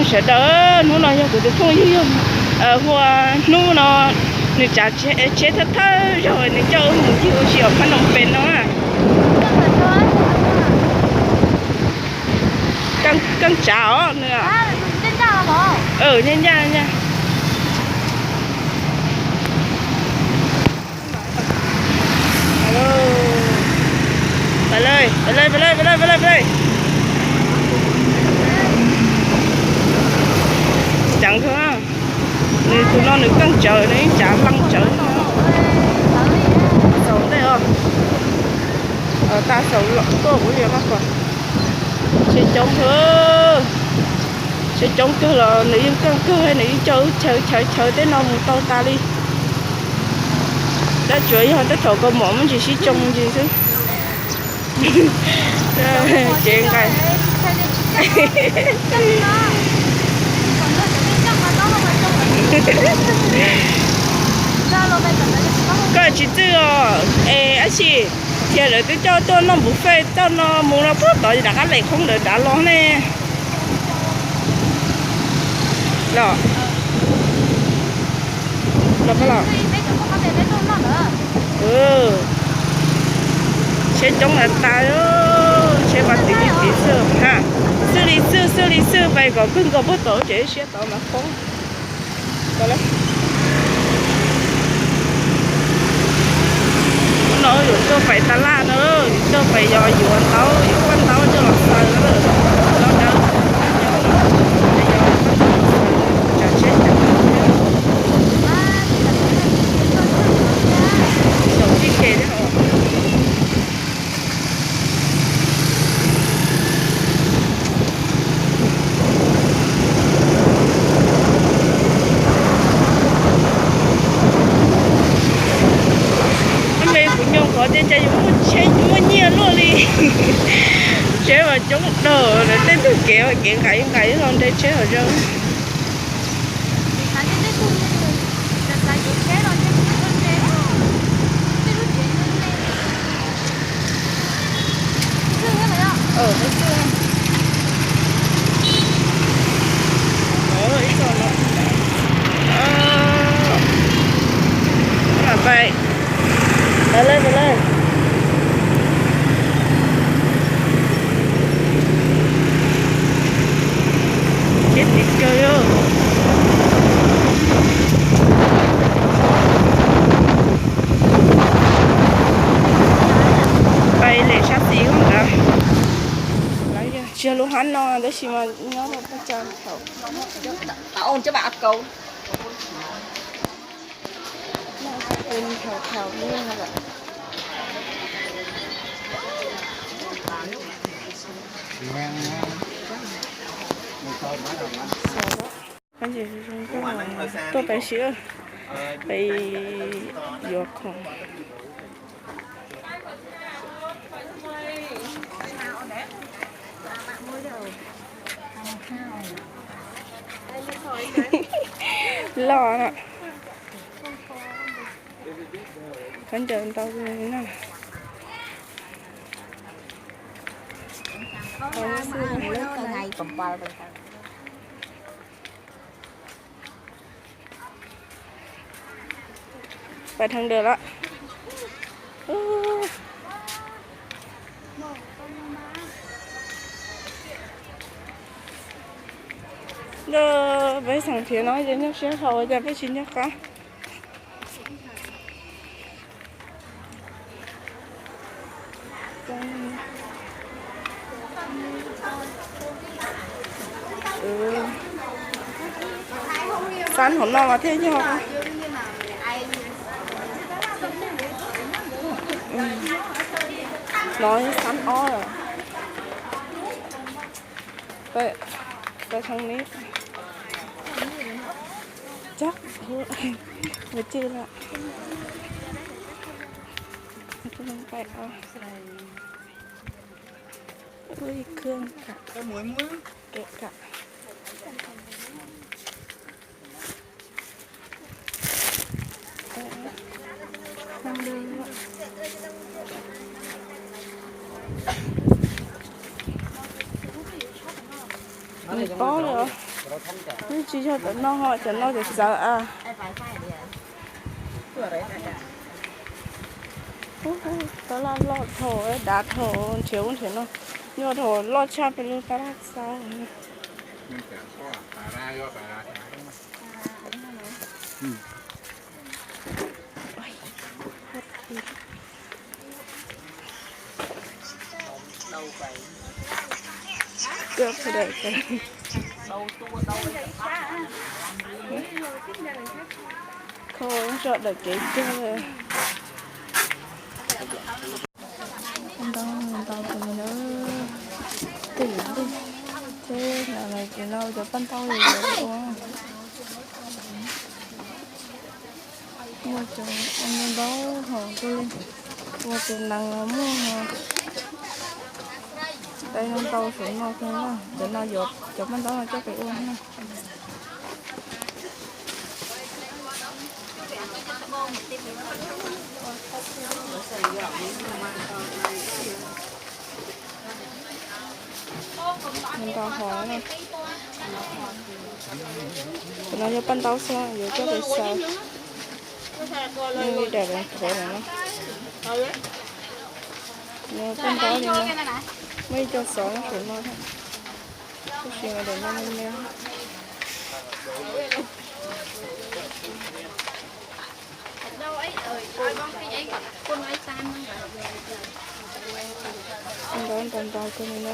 Sawv daws, hnub no yog kuv tus phooj ywg yog hu ua Hnub no, nws tsav tsheb thawj thawj zaug nws coj wb mus ncig ua si os Phab Noom Pees no na. Keej tsav os nws. Ncaj ncaj. Pais lawm, pais lawm, pais lawm, pais lawm, pais lawm. Ceev kawg, nws tus no nws keej tsawv, nws yeej tsav leej tsawv. Xaus ntej os, tas xaus tuaj kuv li koj kom. Tsheb coob kawg, tsheb coob kawg los nws yeej keej kawg, nws yeej coj wb chaw chaw chaw tej no mus tau tas li. Tab tsuav yog tej thaum kaus mom muaj ntsis sib tsoo ntsis xwb. Ces nqaim, koj tsis txwj os es dab tsi, ces lawv twb coj tuaj noj buffet txoj no mus no puag tod rov qab lem qhoob ntawd dav los ne. Los, los, tsheb coob tas tas, tsheb mas tiv li tiv xwb, xwb li xwb, xwb li xwb, pais kom kawg nkaus puag tod ces siab tod mas poob. Hnub no yuav tuaj pais tas laj na, yuav tuaj pais yos yuav ntaub, yuav paj ntaub coj los xaws na. Ntaub dawb, yos paj ntaub los xaws, tsam tsheb ceev. Xyaum tib ke thiab os. Ab me kuv nyuam qhuav tias cas yuav muaj tsheb muaj nyiaj luaj li. Tsheb mas coob dhau, tej tug kev kev nqaim nqaim los nres tsheb hauv zos. Pais, pais lawm, pais lawm. Tsheb tiv kawg. Pais lem sab xis ntawd. Tsis yog lub hab no tab sis mas nyob rau paj tsa thaum. Tuaj pais si, pais yuav khoom. Loj na. Khaub ncaws ntau na. Pais dheev ntawd lawm. Peb xeem Thiav no ces nyuaj siab hlo cas peb tsis nco qab. Xab hauv no mas thiaj yog. No xab ob lawm. Pais, pais thaum ni. Cab, mus cwj lawm. Pais os. Ui, khw kam, kev kam. Nws pob li os. Tsis yog cov no, cov no cov txawv a. Tab laj loj dhau, dav dhau, nrhiav ub nrhiav no, nyuaj dhau, loj tshaj peb lub tab laj xauv. Kho tso daim kev cog. Ntau ntau tus na, tej yim tej, ces no cov paj ntaub li ua. Muaj cov ua ntau ntau hom kuj li, ua tus nees los muaj, ntau ntau saum no kawg na. Cov no yuav cov paj ntaub no coj pem ua na. Ntau hov na. Cov no yog paj ntaub xwb, yuav coj pem xaws. Muaj ib daim qhuav lawm no. Nws paj ntaub li no, muaj ib co xov nyob saum no thiab. Tab sis mas daim no me me. Ntau ntau ntau kawg li na.